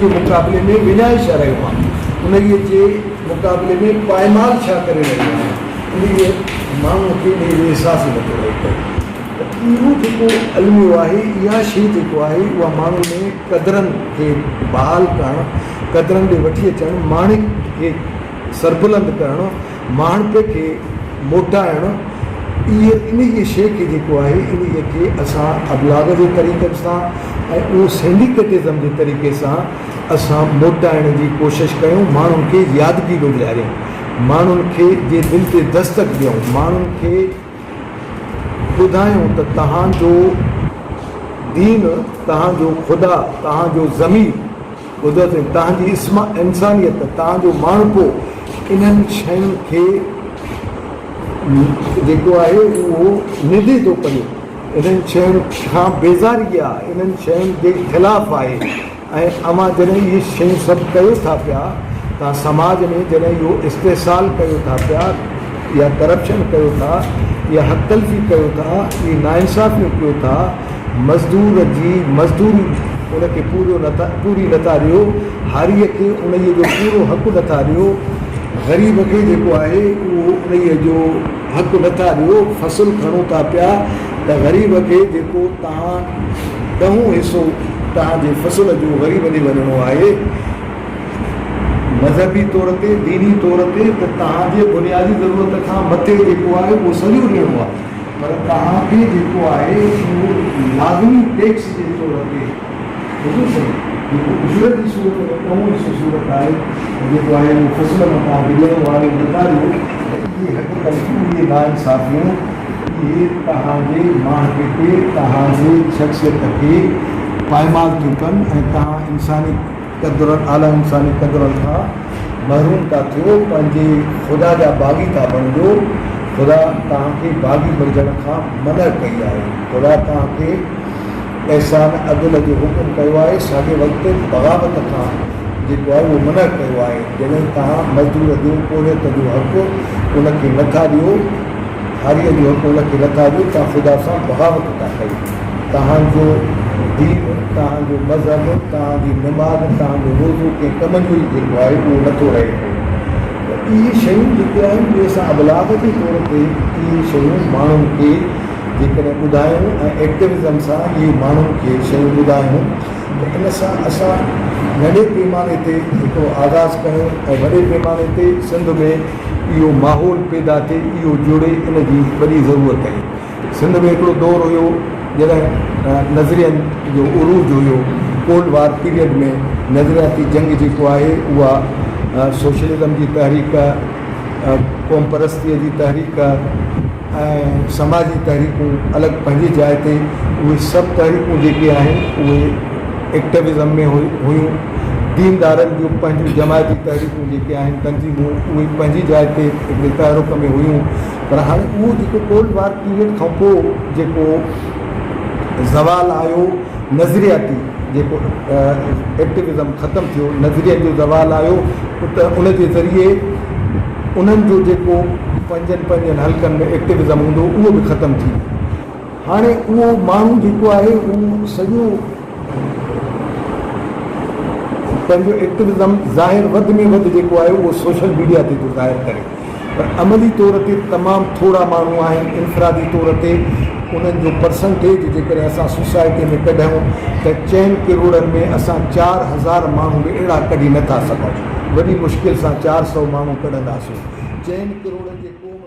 جي مقابلي ۾ وڃائي ڇا رهيو آهيان؟ انهيء جي مقابلي ۾ پائمال ڇا ڪري رهيو آهيان؟ انهيء ماڻهوء کي انهيء جو احساس ئي نٿو رهي پيو ته اهو جيڪو الميو آهي، اها شيء جيڪو آهي، اها ماڻهن ۾ قدرن کي بحال ڪرڻ، قدرن ڏي وٺي اچڻ، ماڻهن کي سربلند ڪرڻ، ماڻهپي کي موٽائڻ، اهي انهيء شيء کي جيڪو آهي، انهيء کي اسان ابلاغ جي طريقن سان ۽ اهو سينڊيڪيٽزم جي طريقي سان اسان موٽائڻ جي ڪوشش ڪيون، ماڻهن کي يادگيرو ڏياريون، ماڻهن کي جي دل تي دستڪ ڏيون، ماڻهن کي ٻڌايون ته توهان جو دين، توهان جو خدا، توهان جو ضمير، ٻڌو اٿئي، توهان جي انسانيت، توهان جو ماڻهپو انهن شين کي جيڪو آهي اهو ندي ٿو پيو، انهن شين کان بيزاري آهي، انهن شين جي خلاف آهي ۽ اوهان جڏهن اهي شيون سڀ ڪيو ٿا پيا، توهان سماج ۾ جڏهن اهو استحصال ڪيو ٿا پيا يا ڪرپشن ڪيو ٿا يا حق تلفي ڪيو ٿا، اهي ناانصافيون ڪيو ٿا، مزدور جي مزدوري ان کي پوريو نٿا پوري نٿا ڏيو، هاريء کي انهيء جو پورو حق نٿا ڏيو، غريب کي جيڪو آهي اهو انهيء جو حق نٿا ڏيو، فصل کڻو ٿا پيا ته غريب کي جيڪو توهان ڏهون حصو توهان جي فصل جو غريب ڏي وڃڻو آهي، مذهبي طور تي ديني طور تي ته توهان جي بنيادي ضرورت کان مٿي جيڪو آهي اهو سڄو ڏيڻو آهي. پر توهان کي جيڪو آهي اهو لازمي ٽيڪس جي طور تي حضور سائين جيڪو اجرت جي صورت ۾ ڏهون حصو صورت آهي جيڪو آهي اهو فصل مان توهان کي ڏيڻو آهي نه ٿا ڏيو ته اهي حق تلفيون اهي ناانصافيون اهي توهان جي ماڻهپي تي توهان جي شخصيت کي پائمال ٿيون ڪن ۽ توهان انساني قدرن اعليٰ انساني قدرن کان محروم ٿا ٿيو، پنهنجي خدا جا باغي ٿا بڻجو، خدا توهان کي باغي بڻجڻ کان منع ڪئي آهي، خدا توهان کي احسان عدل جو حڪم ڪيو آهي، ساڳئي وقت بغاوت کان جيڪو آهي اهو منع ڪيو آهي، جڏهن توهان مزدور جو پورهيت جو حق ان کي نه ٿا ڏيو، هاريء جو حق ان کي نه ٿا ڏيو، توهان خدا سان بغاوت ٿا ڪيو. توهان جو دين، توهان جو مذهب، توهان جي نماز، توهان جو روزو ڪنهن ڪم جو ئي جيڪو آهي اهو نه ٿو رهي پيو. ته اهي شيون جيڪي آهن اهي اسان ابلاغ جي طور تي اهي شيون ماڻهن کي جيڪڏهن ٻڌايون ۽ ايڪٽوزم سان اهي ماڻهن کي شيون ٻڌايون ته ان سان اسان ننڍي پيماني تي هڪڙو آغاز ڪيون ۽ وڏي پيماني تي سنڌ ۾ اهو ماحول پيدا ٿئي، اهو جڙي ان جي وڏي ضرورت آهي. سنڌ ۾ هڪڙو دور هيو جڏهن نظرين جو عروج هيو، ڪولڊ وار پيريڊ ۾ نظرياتي جنگ جيڪو آهي اها سوشلزم جي تحريڪ، قومپرستيء جي تحريڪ ۽ سماجي تحريڪون الڳ پنهنجي جاء تي اهي سڀ تحريڪون جيڪي آهن اهي ايڪٽوزم ۾ هيون، ديندارن جون پنهنجون جماعتي تحريڪون جيڪي آهن تنظيمون اهي پنهنجي جاء تي هڪڙي تحرڪ ۾ هيون پر هاڻي اهو جيڪو ڪولڊ وار پيريڊ کان پوء جيڪو زوال آيو نظرياتي جيڪو ايڪٽوزم ختم ٿيو نظرين جو زوال آيو ته ان جي ذريعي انهن جو جيڪو پنهنجن پنهنجن حلقن ۾ ايڪٽوزم هوندو اهو به ختم ٿي ويو. هاڻي اهو ماڻهو جيڪو آهي اهو سڄو پنهنجو ايڪٽوزم ظاهر وڌ ۾ وڌ جيڪو آهي اهو سوشل ميڊيا تي ٿو ظاهر ڪري پر عملي طور تي تمام ٿورا ماڻهو آهن انفرادي طور تي انهن جو پرسنٽيج جيڪڏهن اسان سوسائٽي ۾ ڪڍون ته چئن ڪروڙن ۾ اسان 4000 ماڻهو به اهڙا ڪڍي نٿا سگهون وڏي مشڪل سان 400 ماڻهو ڪڍنداسون چئن ڪروڙن جي قوم.